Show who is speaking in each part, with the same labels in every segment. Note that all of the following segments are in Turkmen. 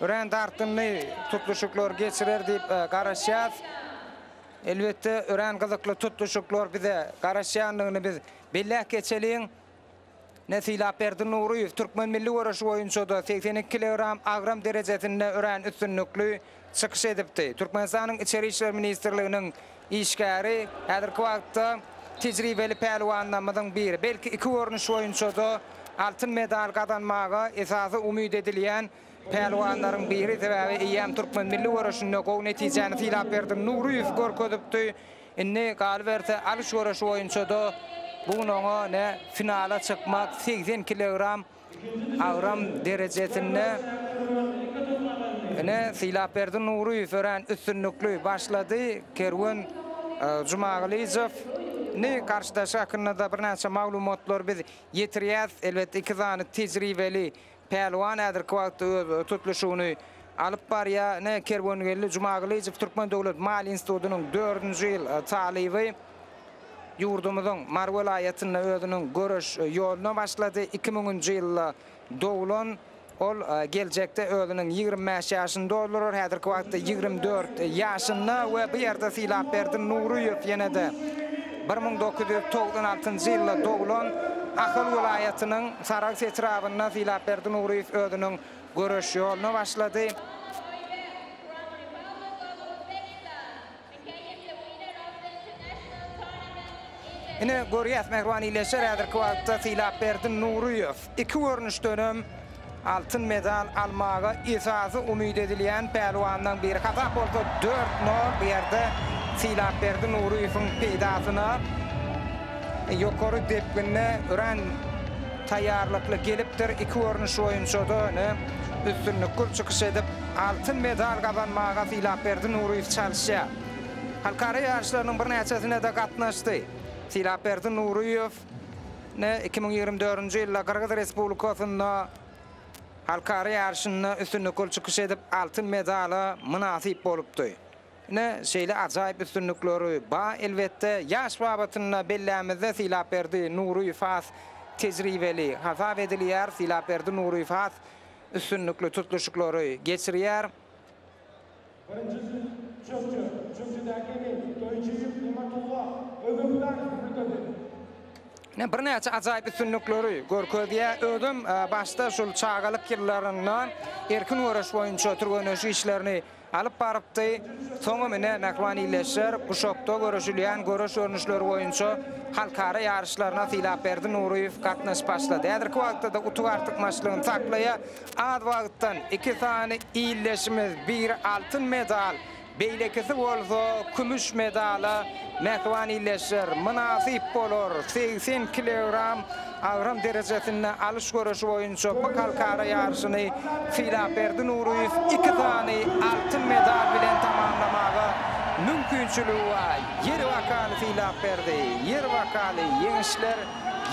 Speaker 1: Örän dartgynly tutluşyklar geçirer diýip garaşýas. Elbetde, örän gyzykly tutluşyklar bize garaşýandygyny biz belläp geçeliň. Ne Sylapberdi Nuryýew türkmen milli göreşi boýunça-da 82 kilogram agram derejesinde örän üstünlikli çykyş edipdi. Türkmenistanyň Içeri işler ministrliginiň işgäri häzirki wagtda tejribeli pälwanlarymyzyň biri. Belki iki görnüş boýunça-da altyn medal gazanmaga esasy umyt edilýän pälwanlaryň biri. Sebäbi eýýäm türkmen milli göreşinde gowy netijäni Sylapberdi Nuryýew görkezipdi. Indi galyberse alyş göreşi boýunça-da bu gün oňa ne finala çykmak 80 kilogram agram derejesinde ine Sylapberdi Nuryýew örän üstünlikli başlady. Kerwen Jumagylyjow indi garşydaşy hakynda-da birnäçe maglumatlary biz ýetirýäs. Elbetde iki sany tejribeli Pälwan häzirki wagtda öz tutluşygyny alyp barýar. Ine, Kerwengeldi Jumagylyjow Türkmen döwlet maliýe institutynyň dördünji ýyl talyby. Ýurdumyzyň Mary welaýatynda özüniň göreş ýoluna başlady. Iki müňünji ýylda doglan ol geljekde özüniň 25 ýaşyny doldurar. Häzirki wagtda 24 ýaşynda we bu ýerde Sylapberdi Nuryýew ýene-de 1996-njy ýylda doglan Ahal welaýatynyň Sarahs etrabynda Sylapberdi Nuryýew özüniň göreş ýoluna başlady. Ine, görýäs, mähriban ildeşler, häzirki wagtda Sylapberdi Nuryýew iki görnüşdenem altyn medal almaga esasy umyt edilýän pälwanlaryň biri. Hasap bolsa dört nol bu ýerde Sylapberdi Nuryýewiň peýdasyna. Ýokary depginde örän taýýarlykly gelipdir. Iki görnüş boýunça-da ine, üstünlikli çykyş edip, altyn medal gazanmaga Sylapberdi Nuryýew çalyşýar. Halkara ýaryşlarynyň birnäçesine-de gatnaşdy. Sylapberdi Nuryýew ine, 2024-nji ýylda Gyrgyz Respublikasynda halkara ýaryşynda üstünlikli çykyş edip, altyn medala mynasyp bolupdy. Ine, şeýle ajaýyp üstünlikleri ba, elbetde, ýaş babatynda bellämizde Sylapberdi Nuryýew has tejribeli hasap edilýär. Sylapberdi Nuryýew has üstünlikli tutluşyklary geçirýär.
Speaker 2: Birinji çökçi, çökçüdäki emin Toýçyýew Nematullo, Özbegistan Respublikasy.
Speaker 1: Ine, birnäçe ajaýyp üstünlikleri görkezýär. Özem başda şol çagalyk ýyllarynda erkin göreş boýunça türgenleşik işlerini alyp barypdy. Soňam ine, mähriban ildeşler, guşakda göreşilýän göreş görnüşleri boýunça halkara ýaryşlaryna Sylapberdi Nuryýew gatnaşyp başlady. Häzirki wagtda-da utuk artykmaçlygyny saklaýar. Az wagtdan iki sany ildeşimiz, biri altyn medal, Beýlekisi bolsa kümüş medala mähriban ildeşler mynasyp bolar. 80 kilogram agram derejesinde alyş göreşi boýunça bu halkara ýaryşyny Sylapberdi Nuryýew iki sany altyn medal bilen tamamlamaga mümkinçiligi bar. Ýer wakaly Sylapberdi, ýer wakaly ýeňişler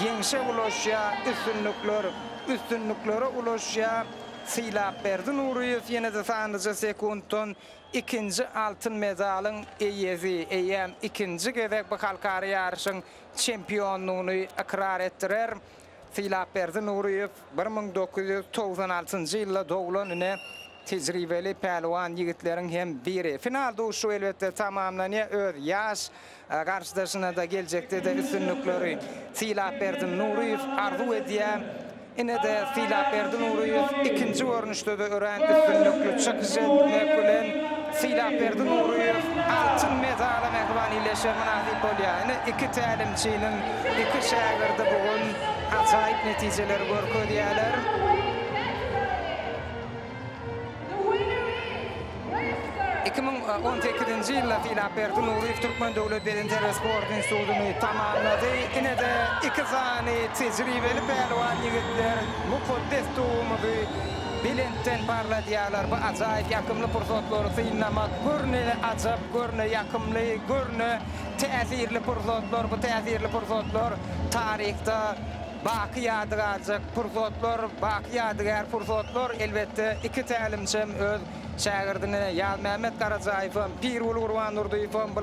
Speaker 1: ýeňşe ulaşýar, üstünlikler üstünliklere ulaşýar. Sylapberdi Nuryýew ýene-de sanlyja sekuntdan ikinji altyn medalyň eýesi, eýýäm ikinji gezek bu halkara ýaryşyň çempionlygyny ykrar etdirer. Sylapberdi Nuryýew 1996-njy ýylda doglan ine tejribeli pälwan ýigitleriň hem biri. Final duşuşygy elbetde tamamlanýar. Öz ýaş garşydaşyna-da geljekde-de üstünlikleri Sylapberdi Nuryýew arzuw edýär. Ine-de, Sylapberdi Nuryýew ikinji görnüşde-de örän üstünlikli çykyş etmek bilen, Sylapberdi Nuryýew altyn medala mähriban ildeşler mynasyp bolýar. Ine, iki tälimçiniň iki şägirdi bu gün ajaýyp netijeleri görkezýärler. 2018-nji ýylda Sylapberdi Nuryýew Türkmen döwlet bedenterbiýe sport institutyny tamamlady. Ine-de iki sany tejribeli pälwan ýigitler mukaddes tugumyzy belentden parladýarlar. Bu ajaýyp ýakymly pursatlary synlamak görne ajap, görne ýakymly, görne täsirli pursatlar. Bu täsirli pursatlar taryhda Baky ýady galjak pursatlar, baky ýadygär pursatlar, elbetde, iki tälimçem öz şägirdine, Ýazmämmet Garajaýewem, Pirguly Gurbandurdyýewem.